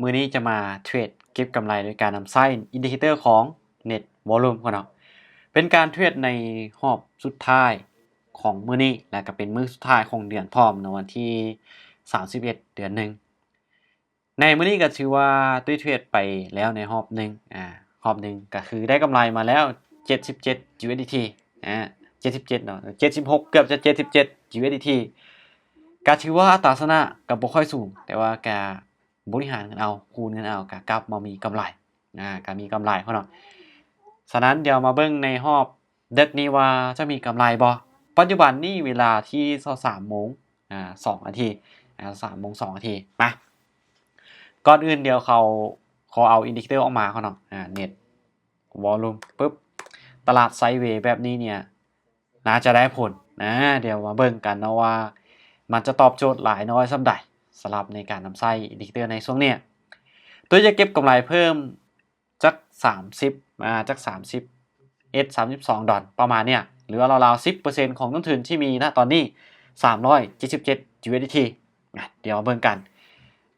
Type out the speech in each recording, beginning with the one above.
ມື້ນີ້ຈະມາເທຣດເກັບກຳໄລໂດຍການນຳໃຊ້ອິນດິເຄເຕີຂອງ Net Volume ເນາະ. ເປັນການເທຣດໃນຮອບສຸດທ້າຍຂອງມື້ນີ້ ແລະກໍເປັນມື້ສຸດທ້າຍຂອງເດືອນພ້ອມເນາະ ວັນທີສາມສິບເອັດ ເດືອນໜຶ່ງ. ໃນມື້ນີ້ກໍຖືວ່າຕຸ້ຍເທຣດໄປແລ້ວໃນຮອບໜຶ່ງ ອາ ຮອບໜຶ່ງກໍຄືໄດ້ກຳໄລມາແລ້ວເຈັດສິບເຈັດ USDT ອາ ເຈັດສິບເຈັດເນາະ ເຈັດສິບຫົກ ເກືອບຈະເຈັດສິບເຈັດ USDT ກໍຖືວ່າອັດຕາຊະນະກໍບໍ່ຄ່ອຍສູງ ແຕ່ວ່າກໍບໍລິຫານເງິນເອົາ ຄູນເງິນເອົາ ກໍກັບມາມີກຳໄລ ອາ ກໍມີກຳໄລເນາະ. ສະນັ້ນດຽວມາເບິ່ງໃນຮອບເດິກນີ້ວ່າຈະມີກຳໄລບໍ່? ປັດຈຸບັນນີ້ເວລາທີຊາວສາມໂມງ ອາ ສອງນາທີ ອາ ສາມໂມງສອງນາທີ ມາ ກ່ອນອື່ນດຽວເຂົາຂໍເອົາອິນດິເຄເຕີອອກມາກ່ອນເນາະ ອາ Net Volume ປຶບ ຕະຫຼາດໄຊເວແບບນີ້ເນຍ ໜ້າຈະໄດ້ຜົນນະ. ດຽວມາເບິ່ງກັນເນາະວ່າ ມັນຈະຕອບໂຈດຫຼາຍນ້ອຍສ່ຳໃດ ສຳລັບໃນການນຳໃຊ້ອິນດິເຄເຕີໃນຊ່ວງເນີ້ຍ. ໂດຍຈະເກັບກຳໄລເພີ່ມຈັກສາມສິບ ອາ ຈັກສາມສິບເອັດ ສາມສິບສອງດອນ ປະມານເນຍ ຫຼືວ່າລາວໆສິບເປີເຊັນຂອງຕົ້ນທຶນທີ່ມີນະຕອນນີ້ ສາມຮ້ອຍເຈັດສິບເຈັດ USDT ນະ. ດຽວມາເບິ່ງກັນ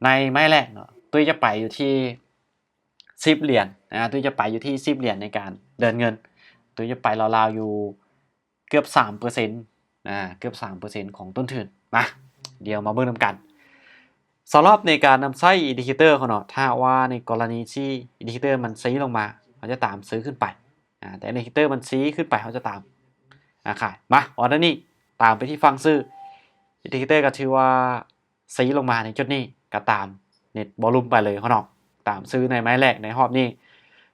ໃນໄມ້ແລກເນາະ ຕຸ້ຍຈະໄປຢູ່ທີ່ ສິບຫຼຽນ ອາ ຕຸ້ຍຈະໄປຢູ່ທີ່ສິບຫຼຽນໃນການເດີນເງິນ ຕຸ້ຍຈະໄປລາວໆຢູ່ເກືອບສາມເປີເຊັນ ອາ ເກືອບສາມເປີເຊັນຂອງຕົ້ນທຶນ. ມາ ດຽວມາເບິ່ງນຳກັນ ສຳລັບໃນການນຳໃຊ້ອິນດິເຄເຕີເນາະ ຖ້າຫາກວ່າໃນກໍລະນີທີ່ອິນດິເຄເຕີມັນຊີ້ລົງມາ ເຮົາຈະຕາມຊື້ຂຶ້ນໄປ ອາ ແຕ່ອິນດິເຄເຕີມັນຊີ້ຂຶ້ນໄປ ເຮົາຈະຕາມ ອາ ຂາຍ. ມາ ອໍເດີນີ້ຕາມໄປທີ່ຝັ່ງຊື້ ອິນດິເຄເຕີກໍຖືວ່າ ຊີ້ລົງມາໃນຈຸດນີ້ກໍຕາມ Net Volume ໄປເລີຍເນາະ ຕາມຊື້ໃນໄມ້ແລກໃນຮອບນີ້.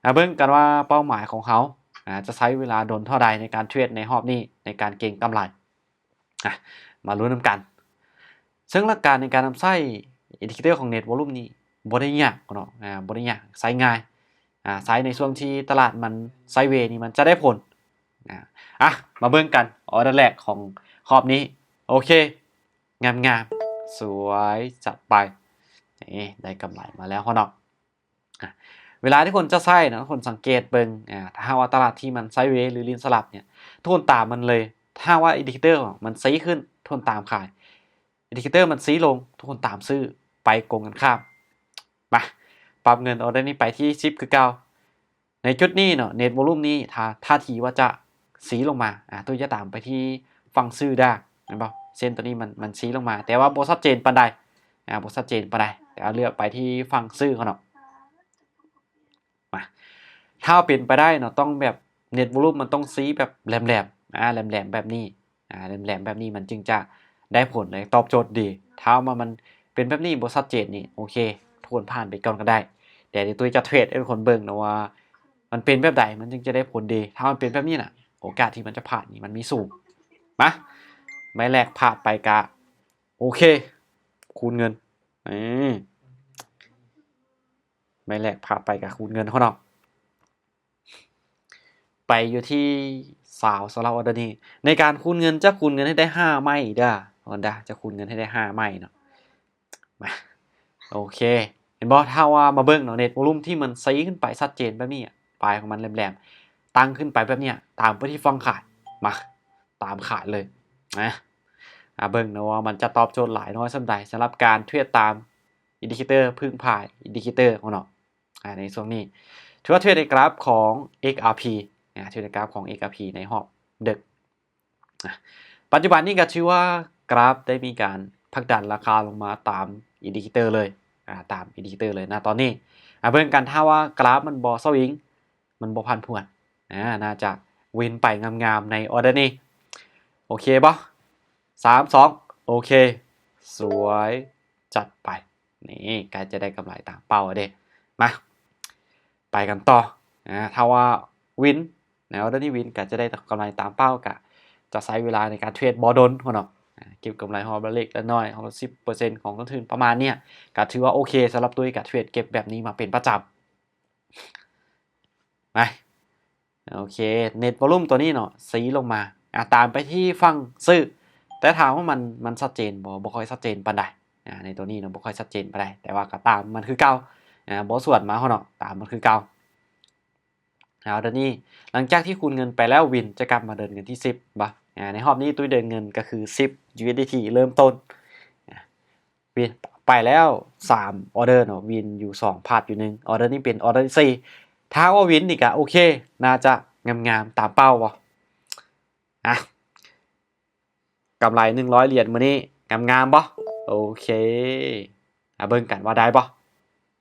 ມາເບິ່ງກັນວ່າເປົ້າໝາຍຂອງເຮົາ ອາ ຈະໃຊ້ເວລາດົນເທົ່າໃດໃນການເທຣດໃນຮອບນີ້ ໃນການເກັງກຳໄລ ອາ ມາລຸ້ນນຳກັນ. ເຊິ່ງຫຼັກການໃນການນຳໃຊ້ອິນດິເຄເຕີຂອງ Net Volume ນີ້ບໍ່ໄດ້ຍາກເນາະ ອາ ບໍ່ໄດ້ຍາກ ໃຊ້ງ່າຍ ອາ ໃຊ້ໃນຊ່ວງທີ່ຕະຫຼາດມັນໄຊເວນີ້ມັນຈະໄດ້ຜົນ ອາ ອາ ມາເບິ່ງກັນ ອໍເດີແລກຂອງຮອບນີ້ ໂອເຄ ງາມໆ ສວຍ ຈັດໄປ ນີ້ ໄດ້ກຳໄລມາແລ້ວເນາະ. ອາ ເວລາທີ່ຄົນຈະໃຊ້ນະ ຄົນສັງເກດເບິ່ງ ອາ ຖ້າຫາກວ່າຕະຫຼາດທີ່ມັນໄຊເວ ຫຼືຫຼິ້ນສະຫຼັບເນຍ ທຸກຄົນຕາມມັນເລີຍ. ຖ້າຫາກວ່າອິນດິເຄເຕີມັນຊີ້ຂຶ້ນ ທຸກຄົນຕາມຂາຍ ອິນດິເຄເຕີມັນຊີ້ລົງ ທຸກຄົນຕາມຊື້ ໄປກົງກັນຂ້າມ. ມາ ປັບເງິນອໍເດີນີ້ໄປທີ່ສິບຄືເກົ່າ. ໃນຈຸດນີ້ເນາະ Net Volume ນີ້ ຖ້າ ທ່າທີວ່າຈະຊີ້ລົງມາ ອາ ຕຸ້ຍຈະຕາມໄປທີ່ຝັ່ງຊື້ດາ ແມ່ນບໍ່? ເສັ້ນໂຕນີ້ມັນ ມັນຊີ້ລົງມາ ແຕ່ວ່າບໍ່ຊັດເຈນປານໃດ ອາ ບໍ່ຊັດເຈນປານໃດ ແຕ່ວ່າເລືອກໄປທີ່ຝັ່ງຊື້ເນາະ. ມາ ຖ້າເປັນໄປໄດ້ເນາະ ຕ້ອງແບບ Net Volume ມັນຕ້ອງຊີ້ແບບແຫຼມໆ ອາ ແຫຼມໆແບບນີ້ ອາ ແຫຼມໆແບບນີ້ມັນຈຶ່ງຈະໄດ້ຜົນ ແລະ ຕອບໂຈດດີ. ຖ້າວ່າມັນເປັນແບບນີ້ບໍ່ຊັດເຈນນີ້ ໂອເຄ ທຸກຄົນຜ່ານໄປກ່ອນກໍໄດ້ ແຕ່ດຽວຕຸ້ຍຈະເທຣດໃຫ້ທຸກຄົນເບິ່ງນະວ່າ ມັນເປັນແບບໃດມັນຈຶ່ງຈະໄດ້ຜົນດີ. ຖ້າມັນເປັນແບບນີ້ນະ ໂອກາດທີ່ມັນຈະພາດນີ້ມັນມີສູງ. ມາ ໄມ້ແລກພາດໄປກະ ໂອເຄ ຄູນເງິນ ນີ້ ໄມ້ແລກພາດໄປກະຄູນເງິນເນາະ. ໄປຢູ່ທີ່ຊາວ ສຳລັບອໍເດີນີ້ ໃນການຄູນເງິນ ຈະຄູນເງິນໃຫ້ໄດ້ຫ້າໄມ້ເດີ ອອເດີ ຈະຄູນເງິນໃຫ້ໄດ້ຫ້າໄມ້ເນາະ. ມາ ໂອເຄ ເຫັນບໍ່? ຖ້າວ່າມາເບິ່ງເນາະ Net Volume ທີ່ມັນຊີ້ຂຶ້ນໄປຊັດເຈນແບບນີ້ ປາຍຂອງມັນແຫຼມໆ ຕັ້ງຂຶ້ນໄປແບບນີ້ ຕາມໄປທີ່ຝັ່ງຂາຍ ມາ ຕາມຂາຍເລີຍນະ. ອາ ເບິ່ງນະວ່າມັນຈະຕອບໂຈດຫຼາຍນ້ອຍສ່ຳໃດ ສຳລັບການເທຣດຕາມອິນດິເຄເຕີ ເພິ່ງພາອິນດິເຄເຕີເນາະ. ອາ ໃນຊ່ວງນີ້ ຖືວ່າເທຣດໃນກຣາຟຂອງ XRP ອາ ເທຣດໃນກຣາຟຂອງ XRP ໃນຮອບເດິກ. ອາ ປັດຈຸບັນນີ້ກໍຖືວ່າກຣາຟໄດ້ມີການຜັກດັນລາຄາລົງມາຕາມອິນດິເຄເຕີເລີຍ ອາ ຕາມອິນດິເຄເຕີເລີຍນະຕອນນີ້. ອາ ເບິ່ງກັນ ຖ້າວ່າກຣາຟມັນບໍ່ສະວິງ ມັນບໍ່ຜັນຜວນ ອາ ໜ້າຈະວິນໄປງາມໆໃນອໍເດີນີ້ ໂອເຄບໍ່? ສາມ ສອງ ໂອເຄ ສວຍ ຈັດໄປ. ນີ້ ໃກ້ຈະໄດ້ກຳໄລຕາມເປົ້າແລ້ວເດ້. ມາ ໄປກັນຕໍ່. ອາ ຖ້າວ່າວິນ ໃນອໍເດີນີ້ວິນ ກໍຈະໄດ້ກຳໄລຕາມເປົ້າ ກໍຈະໃຊ້ເວລາໃນການເທຣດບໍ່ດົນເນາະ. ອາ ເກັບກຳໄລຮອບລະເລັກລະນ້ອຍ ຮອບລະສິບເປີເຊັນຂອງຕົ້ນທຶນປະມານເນີ້ຍ ກໍຖືວ່າໂອເຄ ສຳລັບຕຸ້ຍ ກໍເທຣດເກັບແບບນີ້ມາເປັນປະຈຳ. ໄປ ໂອເຄ Net Volume ຕົວນີ້ເນາະ ຊີ້ລົງມາ ອາ ຕາມໄປທີ່ຝັ່ງຊື້ ແຕ່ຖາມວ່າມັນ ມັນຊັດເຈນບໍ່? ບໍ່ຄ່ອຍຊັດເຈນປານໃດ. ອາ ໃນຕົວນີ້ເນາະ ບໍ່ຄ່ອຍຊັດເຈນປານໃດ ແຕ່ວ່າກໍຕາມມັນຄືເກົ່າ. ອາ ບໍ່ສວນມາເນາະ ຕາມມັນຄືເກົ່າ. ເອົາ ດຽວນີ້ ຫຼັງຈາກທີ່ຄູນເງິນໄປແລ້ວ ວິນຈະກັບມາເດີນເງິນທີ່ສິບບໍ່? ອາ ໃນຮອບນີ້ຕຸ້ຍເດີນເງິນກໍຄືສິບ USDT ເລີ່ມຕົ້ນ. ອາ ວິນ ໄປ ປແລ້ວສາມອອເດີເນາະ ວິນຢູ່ສອງ ພາດຢູ່ໜຶ່ງ ອອເດີນີ້ເປັນອອເດີທີສີ່ ຖ້າວ່າວິນນີ້ກະໂອເຄ ໜ້າຈະງາມໆຕາມເປົ້າບໍ່? ອ່ະ ກຳໄລໜຶ່ງຮ້ອຍຫຼຽນມື້ນີ້ ງາມໆບໍ່? ໂອເຄ ມາເບິ່ງກັນວ່າໄດ້ບໍ່?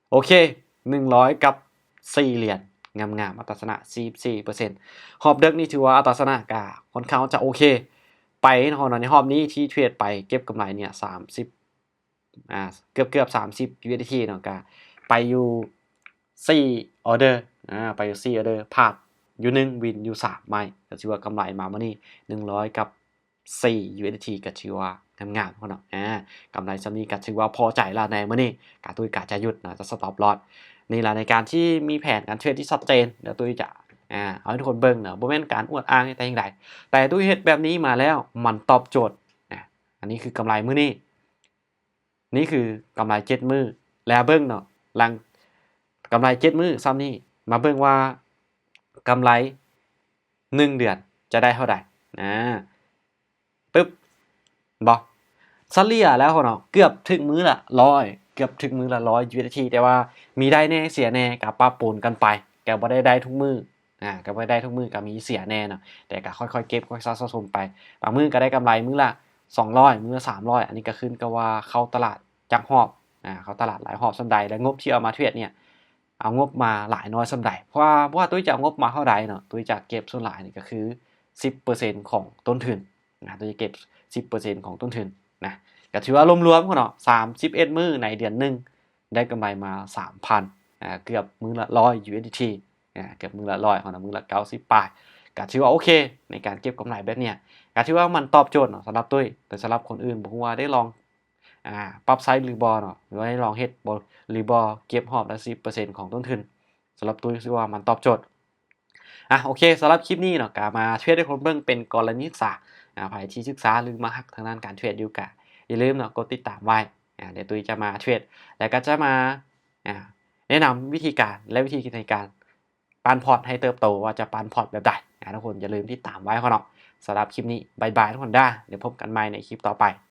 ໂອເຄ ໜຶ່ງຮ້ອຍກັບສີ່ຫຼຽນ ງາມໆ ອັດຕາຊະນະສີ່ສິບສີ່ເປີເຊັນ ຮອບເດິກນີ້ຖືວ່າອັດຕາຊະນະກະຄ່ອນຂ້າງຈະໂອເຄ ໄປເນາະ ໃນຮອບນີ້ທີ່ເທຣດໄປເກັບກຳໄລເນຍສາມສິບ ອ່າ ເກືອບໆສາມສິບ ຢູເອັສດີທີເນາະ ກະໄປຢູ່ສີ່ອອເດີ ອ່າ ໄປຢູ່ສີ່ອອເດີ ພາດຢູ່ໜຶ່ງ ວິນຢູ່ສາມໄມ້ ກະຖືວ່າກຳໄລມາມື້ນີ້ໜຶ່ງຮ້ອຍກັບສີ່ ຢູເອັສດີທີ ກະຖືວ່າງາມໆເນາະ ອ່າ ກຳໄລສ່ຳນີ້ກະຖືວ່າພໍໃຈລະໃນມື້ນີ້ ກະຕຸ້ຍກະຈະຢຸດເນາະ ຈະສະຕັອບລອສ ນີ້ລະໃນການທີ່ມີແຜນການເທຣດທີ່ຊັດເຈນ ດຽວຕຸ້ຍຈະ ອ່າ ເອົາໃຫ້ທຸກຄົນເບິ່ງເນາະ ບໍ່ແມ່ນການອວດອ້າງແຕ່ຢ່າງໃດ ແຕ່ຕຸ້ຍເຮັດແບບນີ້ມາແລ້ວ ມັນຕອບໂຈດ ອ່າ ອັນນີ້ຄືກຳໄລມື້ນີ້ ນີ້ຄືກຳໄລເຈັດມື້ ແລ້ວເບິ່ງເນາະ ຫຼັງກຳໄລເຈັດມື້ສ່ຳນີ້ ມາເບິ່ງວ່າກຳໄລໜຶ່ງເດືອນຈະໄດ້ເທົ່າໃດ ອ່າ ປຶບ ບໍ່ ສະເລ່ຍແລ້ວເນາະ ເກືອບເຖິງມື້ລະຮ້ອຍ ເກືອບເຖິງມື້ລະຮ້ອຍ ຢູເອັສດີທີ ແຕ່ວ່າມີໄດ້ແດ່ເສຍແດ່ ກະປະປົນກັນໄປ ກະບໍ່ໄດ້ໄດ້ທຸກມື້ ອ່າ ກະບໍ່ໄດ້ໄດ້ທຸກມື້ ກະມີເສຍແດ່ເນາະ ແຕ່ກະຄ່ອຍໆເກັບ ຄ່ອຍສະສົມໄປ ບາງມື້ກະໄດ້ກຳໄລມື້ລະສອງຮ້ອຍ ມື້ລະສາມຮ້ອຍ ອັນນີ້ກະຂຶ້ນກັບວ່າເຂົ້າຕະຫຼາດຈັກຮອບ ອ່າ ເຂົ້າຕະຫຼາດຫຼາຍຮອບສ່ຳໃດ ແລະ ງົບທີ່ເອົາມາເທຣດເນຍ ເອົາງົບມາຫຼາຍນ້ອຍສ່ຳໃດ ເພາະວ່າ ບໍ່ວ່າຕຸ້ຍຈະເອົາງົບມາເທົ່າໃດເນາະ ຕຸ້ຍຈະເກັບສ່ວນຫຼາຍນີ້ກະຄືສິບເປີເຊັນຂອງຕົ້ນທຶນນະ ຕຸ້ຍຈະເກັບສິບເປີເຊັນຂອງຕົ້ນທຶນນະ ກະຖືວ່າລວມໆເນາະ ສາມສິບເອັດມື້ໃນເດືອນໜຶ່ງ ໄດ້ກຳໄລມາສາມພັນ ອ່າ ເກືອບມື້ລະຮ້ອຍ ຢູເອັສດີທີ ອ່າ ເກືອບມື້ລະຮ້ອຍ ເຮົານະ ມື້ລະເກົ້າສິບປາຍ ກະຖືວ່າໂອເຄ ໃນການເກັບກຳໄລແບບເນຍ ກະຖືວ່າມັນຕອບໂຈດເນາະ ສຳລັບຕຸ້ຍ ແຕ່ສຳລັບຄົນອື່ນບໍ່ຮູ້ວ່າໄດ້ລອງ ອ່າ ປັບໃຊ້ຫຼືບໍ່ເນາະ ຫຼືວ່າໄດ້ລອງເຮັດບໍ່ ຫຼືບໍ່ ເກັບຮອບລະສິບເປີເຊັນຂອງຕົ້ນທຶນ ສຳລັບຕຸ້ຍຖືວ່າມັນຕອບໂຈດ ອ່ະ ໂອເຄ ສຳລັບຄລິບນີ້ເນາະ ກະມາເທຣດໃຫ້ຄົນເບິ່ງເປັນກໍລະນີສຶກສາ ອ່າ ໃຜທີ່ສຶກສາ ຫຼື ມາຮັກທາງດ້ານການເທຣດຢູ່ ກະຢ່າລືມເນາະ ກົດຕິດຕາມໄວ້ ອ່າ ດຽວຕຸ້ຍຈະມາເທຣດ ແລະ ກະຈະມາ ອ່າ ແນະນຳວິທີການ ແລະ ວິທີໃນການປັ້ນພອດໃຫ້ເຕີບໂຕ ວ່າຈະປັ້ນພອດແບບໃດ ອ່າ ທຸກຄົນຢ່າລືມຕິດຕາມໄວ້ເນາະ ສຳລັບຄລິບນີ້ ບາຍບາຍ ທຸກຄົນເດີ ດຽວພົບກັນໃໝ່ໃນຄລິບຕໍ່ໄປ.